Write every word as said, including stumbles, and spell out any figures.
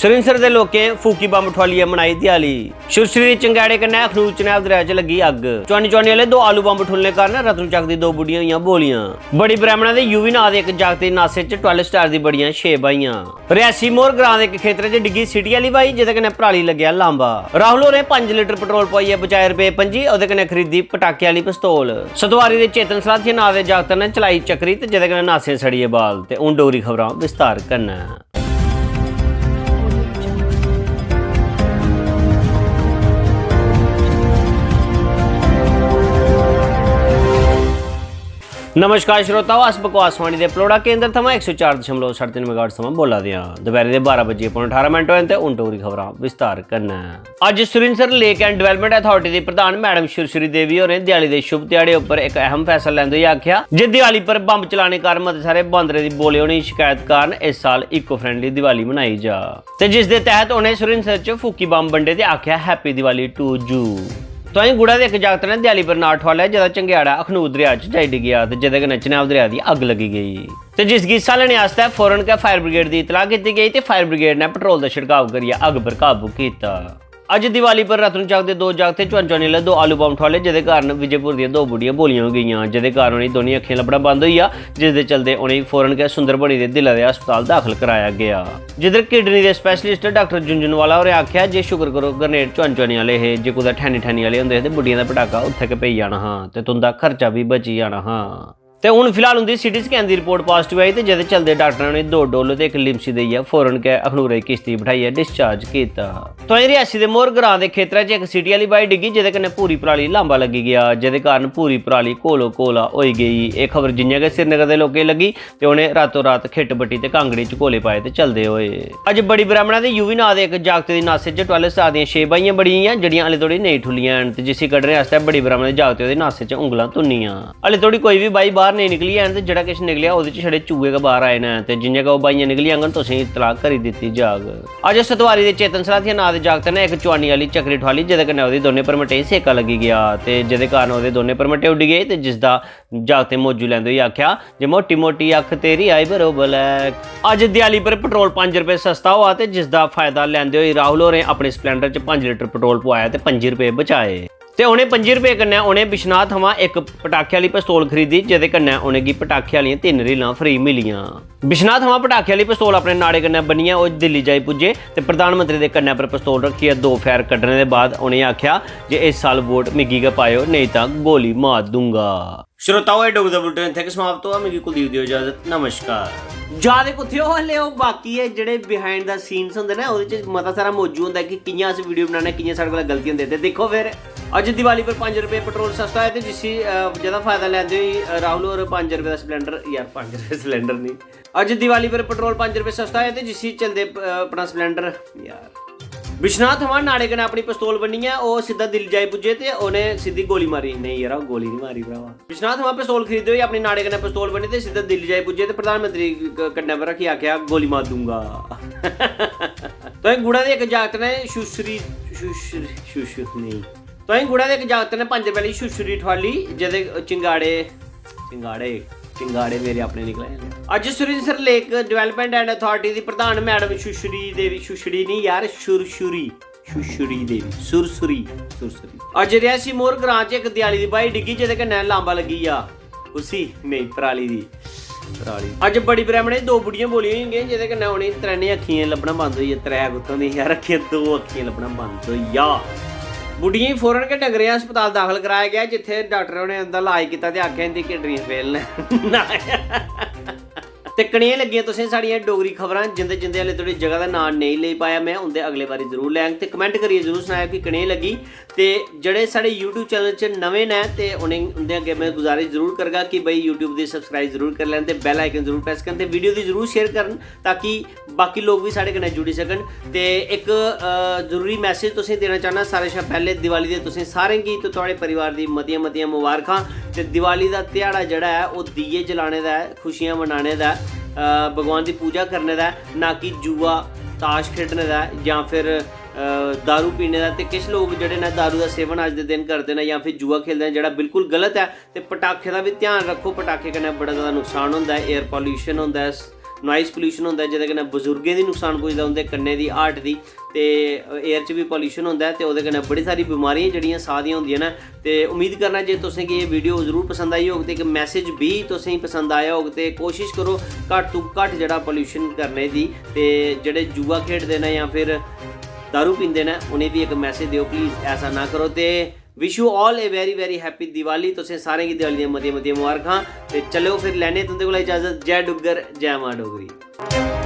सरिंसर दे लोकें फूकी बम्ब ठुआलियै मनाई देआली। सुरसरी दे चंगेड़े कन्नै अखनूर चनैब दरेआ च लग्गी अग्ग। चुआनी चुआनी आह्ले दो आलू बम्ब ठुलने कारण रतन चक दी दो बुड्ढियां होइयां बोलियां। बड़ी ब्रैह्मणा दे यूवी नांऽ दे इक जागतै दी नासै च ट्वेल्व स्टार दी बड़ियां छे ब्हाइयां। रियासी मोर ग्रां दे इक खेतरै च डिग्गी सिटी आह्ली ब्हाई, जेह्दे कन्नै पराली लग्गेआ लांबा। राहुल होरें पंज लीटर पेट्रोल पुआइयै बचाए रपेऽ पंजी, ओह्दे कन्नै खरीदी पटाके आह्ली पिस्तौल। सतवारी दे चेतन सलाथिया नांऽ दे जागतै ने चलाई चक्करी ते जेह्दे कन्नै नासें सड़ी गे बाल। ते हून डोगरी खबरां विस्तार कन्नै। नमस्कार श्रोताओ, अस बकवास वाणी दे पलौड़ा केंद्र थमां इक सौ चार दशमलव साढे तिन्न megahertz थमां बोला दे आं। दपैह्‌री दे बारां बज्जियै पौने ठारां मिंट होए न ते हून डोगरी खबरां विस्तार कन्नै। अज्ज सरिंसर लेक एंड डेवलपमेंट अथॉरिटी दी प्रधान मैडम सुरसुरी देवी होरें देआली दे शुभ ध्याड़े उप्पर इक अहम फैसला लैंदे होई आखेआ जे देआली पर बम्ब चलाने कारण मते सारे बांदरें दी बोले होने दी शकैत कारण इस साल इको फ्रेंडली दिवाली मनाई जा। ते जिस दे तैह्त उ'नें सरिंसर च फूकी बम्ब बंडे ते आखेआ, "Happy Diwali to you।" तोआईं गुड़ा दे इक जागत ने देआली पर नार ठुआलेआ, जेह्दा चंगेड़ा अखनूर दरेआ च जाई डिग्गेआ ते जेह्दे कन्नै चनैब दरेआ दी अग्ग लग्गी गेई ते जिसगी स्हालने आस्तै फौरन गै फायर ब्रिगेड दी इतलाह कीती गेई ते फायर ब्रिगेड ने पेट्रोल दा छिड़काव करियै अग्ग पर काबू कीता। अज्ज दिवाली पर रतन चक दे दो जागतें चुआन चुआनी आह्ले दो आलू बम्ब ठुआले, जेह्दे कारण विजयपुर दियां दो बुड्ढियां बोलियां होई गेइयां, जेह्दे कारण उ'नेंगी दोनीं अक्खियां लब्भना बंद होई गेआ, जिसदे चलदे उ'नेंगी फौरन गै सुंदरबनी दे दिलै दे अस्पताल दाखल कराया गेआ, जिद्धर किडनी दे स्पैशलिस्ट डाक्टर झुनझुनवाला होरें आखेआ जे शुकर करो ग्रेनेड चुआन चुआनी आह्ले हे, जे कुतै ठैनी ठैनी आह्ले होंदे हे ते बुड्ढियें दा पटाका उत्थै गै पेई जाना हा ते तुं'दा खर्चा बी बची जाना हा। ते हून फिलहाल उं'दी सीटी स्कैन दी रिपोर्ट पाजिटिव आई ते जेह्दे चलदे डाक्टरें उ'नेंगी दो डोलो ते इक लिम्सी देइयै फौरन गै अखनूरै दी किश्ती बठाइयै डिस्चार्ज कीता। तोआईं रियासी दे मोर ग्रां दे खेतरै च इक सिटी आह्ली ब्हाई डिग्गी, जेह्दे कन्नै पूरी पराली लांबा लग्गी गेआ, जेह्दे कारण पूरी पराली कोलो कोला होई गेई। एह् खबर जि'यां गै श्रीनगर दे लोकें गी लग्गी ते उ'नें रातों रात खिट्ट बट्टी ते कांगड़ी च कोले पाए ते चलदे होए। अज्ज बड़ी ब्राह्मणा दे यूवी नांऽ दे इक जागतै दी नासै च ट्वेल्व स्टार दियां छे ब्हाइयां बड़ी गेइयां, जेह्ड़ियां हाले धोड़ी नेईं ठुल्लियां हैन ते जिसी कड्ढने आस्तै बड़ी ब्राह्मणा दे जागतै ओह्दी नासै च उंगलां धुन्नियां। हाले धोड़ी कोई बी ब्हाई बाह्र नेईं निकली ऐ ते जेह्ड़ा किश निकलेआ ओह्दे च छड़े चूहे गै बाह्र आए न ते जि'यां गै ओह् ब्हाइयां निकली जाङन तुसें गी इतलाह् करी दित्ती जाग। अज्ज सतवारी दे चेतन सलाथिया नांऽ दे जागतै ने इक चुआनी आह्ली चक्करी ठुआली जेह्दे कन्नै ओह्दी दौनें परमटें गी सेका लग्गी गेआ ते जेह्दे कारण ओह्दे दौनें परमटे उड्डी गे ते जिसदा जागतें मौजू लैंदे होई आखेआ जे मोटी मोटी अक्ख तेरी आई बरो ब्लैक। अज्ज देआली पर पेट्रोल पंज रपेऽ सस्ता होआ ते जिसदा फायदा लैंदे होई राहुल होरें अपनी स्पलेंडर च पंज लीटर पेट्रोल पुआया ते पंजी रपेऽ बचाए। ते उ'नें पंजी रपेऽ कन्नै उ'नें बिश्नाह थमां इक पटाखे आह्ली पिस्तौल खरीदी, जेह्दे कन्नै उ'नेंगी पटाखे आह्लियां तिन्न रीलां फ्री मिलियां। बिश्नाह थमां पटाखे आह्ली पिस्तौल अपने नाड़े कन्नै बन्नियै ओह् दिल्ली जाई पुज्जे ते प्रधानमंत्री दे कन्नै पर पिस्तौल रक्खियै दो फैर कड्ढने दे बाद उ'नेंगी आखेआ जे इस साल वोट मिगी गै पाएओ, नेईं तां गोली मार दूंगा। श्रोताओ, एह् डोगरी दा बुलेटिन इत्थै गै समाप्त होआ। मिगी कुलदीप देओ इजाजत। नमस्कार। जा दे कुत्थै ओ? हल्ले ओह् बाकी ऐ जेह्ड़े behind the scenes होंदे ना, ओह्दे च मता सारा मौजू होंदा ऐ कि कि'यां अस वीडियो बनाने, कि'यां साढ़े कोला गलती होंदी ऐ। ते दिक्खो फिर, अज्ज दिवाली पर पंज रपेऽ पेट्रोल सस्ता होए ते जिसी, अ, जेह्दा फायदा लैंदे होई, अ, राहुल होर पंज रपेऽ दा स्पलेंडर, यार, पंज रपेऽ स्पलेंडर नेईं, अज्ज दिवाली पर पेट्रोल पंज रपेऽ सस्ता होए ते जिसी चलदे, अ, अपना स्पलेंडर, यार। बिश्नाह थमां नाड़े कन्नै अपनी पिस्तौल बन्नियै ओह् सिद्धा दिल्ली जाई पुज्जे ते उ'नें सिद्धी गोली मारी। नेईं यरा, गोली निं मारी भ्रावा। बिश्नाह थमां पिस्तौल खरीददे होई अपनी नाड़े कन्नै पिस्तौल बन्नी ते सिद्धा दिल्ली जाई पुज्जे ते प्रधानमंत्री क-, कन्नै पर रक्खी आखेआ, "गोली मार दूंगा।" तोहें गुड़ा दे इक जागत ने शुशरी, शुशरी, शुशु नेईं। तोहें गुड़ा दे इक जागत ने पंज रपेऽ आह्ली शुशरी ठुआली, जेह्दे चिंगाड़े, चिंगाड़े, चिंगाड़े मेरे अपने निकले। अज्ज Surinsar lake development and authority दी प्रधान मैडम शुशरी देवी, शुशरी निं यार, शुरशुरी, शुशरी देवी, सुरसुरी, सुरसुरी। अज्ज रियासी मोर ग्रां च इक देआली दी ब्हाई डिग्गी, जेह्दे कन्नै लांबा लग्गी गेआ। उसी नेईं, पराली दी, पराली। अज्ज बड़ी ब्रैह्मणे दी दो बुड्ढियां बोलियां होई गेइयां, जेह्दे कन्नै उ'नेंगी त्रैने अक्खियें लब्भना बंद होई गेआ। त्रै कुत्थें होंदियां यार अक्खियां, दो अक्खियें लब्भना बंद होई गेआ। बुड्ढियें गी फौरन गै डंगरें अस्पताल दाखल कराया गेआ, जित्थै डाक्टर होरें उं'दा इलाज कीता ते आखेआ, "इं'दी किडनियां फेल न।" ते कनेहियां लग्गियां तुसें साढ़ियां डोगरी खबरां? जिंदे जिंदे हल्ले धोड़ी जगह दा नांऽ नेईं लेई पाया में, उंदे अगले बारी जरूर लैंग। ते comment करियै जरूर सनाएओ कि कनेही लग्गी। ते जेह्ड़े साढ़े YouTube channel च नमें न ते उ'नें, उं'दे अग्गें में गुजारिश जरूर करगा कि भाई YouTube दी subscribe जरूर करी लैन ते bell icon जरूर press करन ते video दी जरूर share करन, ताकि बाकी लोक बी साढ़े कन्नै जुड़ी सकन। ते इक, अ, जरूरी message तुसें देना चाह्न्नां, सारें शा पैह्लें दिवाली दे तुसें सारें गी ते थुआढ़े परिवार दी मतियां मतियां मबारखां। ते दिवाली दा ध्याड़ा जेह्ड़ा ऐ ओह् दीये जलाने दा ऐ, खुशियां मनाने दा ऐ, अ, भगवान दी पूजा करने दा ऐ, ना कि जुआ ताश खेढने दा ऐ जां फिर, अ, दारू पीने दा। ते किश लोक जेह्ड़े न दारू दा सेवन अज्ज दे दिन करदे न जां फिर जुआ खेलदे न, जेह्ड़ा बिल्कुल गलत ऐ। ते पटाखे दा बी ध्यान रक्खो, पटाखे कन्नै बड़ा जैदा नुकसान होंदा ऐ, air pollution होंदा ऐ, स-, नॉइस पोल्यूशन होंदा ऐ, जेह्दे कन्नै बजुर्गें दी नुकसान पुजदा, उं'दे कन्नै दी, हार्ट दी, ते एयर च बी पोल्यूशन होंदा ऐ ते ओह्दे कन्नै बड़ी सारी बमारियां जेह्ड़ियां साह् दियां होंदियां न। ते उम्मीद करना जे तुसें गी एह् वीडियो जरूर पसंद आई होग ते इक मैसेज बी तुसें गी पसंद आया होग। ते कोशिश करो घट्ट तो घट्ट जेह्ड़ा पोल्यूशन करने दी, ते जेह्ड़े जुआ खेढदे न जां फिर दारू पींदे न, उ'नेंगी बी इक मैसेज देओ, प्लीज ऐसा ना करो। ते wish you all a very very happy Diwali। तुसें सारें गी दिवाली दियां मतियां मतियां मुबारखां। ते चलो फिर लैने तुं'दे कोला इजाजत। जय डुग्गर, जय मां डोगरी।